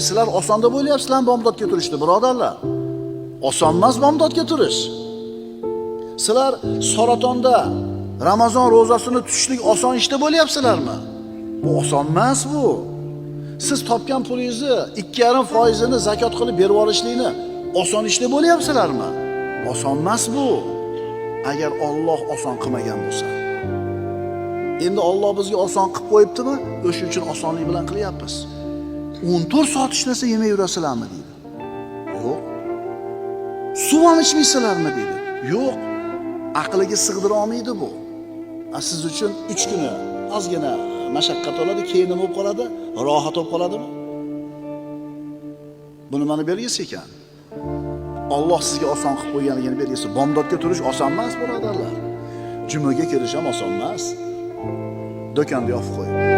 Sizlar oson deb o'ylayapsizlarmi bomdodga turishni, birodarlar? Oson emas bomdodga turish. Sizlar saratonda Ramazon ro'zasini tutishlik oson ish deb o'ylayapsizlarmi? Bu oson emas bu. Siz topgan pulingizni 2,5%ini zakot qilib berib yuborishlikni oson ish deb o'ylayapsizlarmi? Oson emas bu. Agar Alloh oson qilmagan bo'lsa. Endi Alloh bizga oson qilib qo'yibdimi? O'sha uchun osonlik bilan qilyapmiz. 14 soat hech narsa yemay yurasizlarmi deydi. Yo'q. Suv ham ichmaysizlarmi deydi. Yo'q. Aqliga sig'dira olmaydi bu. Siz uchun 3 kuni ozgina mashaqqat oladi, keyin nima bo'lib qoladi? Rohat bo'lib qoladimi? Buni mana belgisi ekan. Alloh sizga oson qilib qo'yganligini belgisi. Bomdodga turish oson emas, birodarlar. Jumaga kirish ham oson emas. Do'konni yopib qo'yib.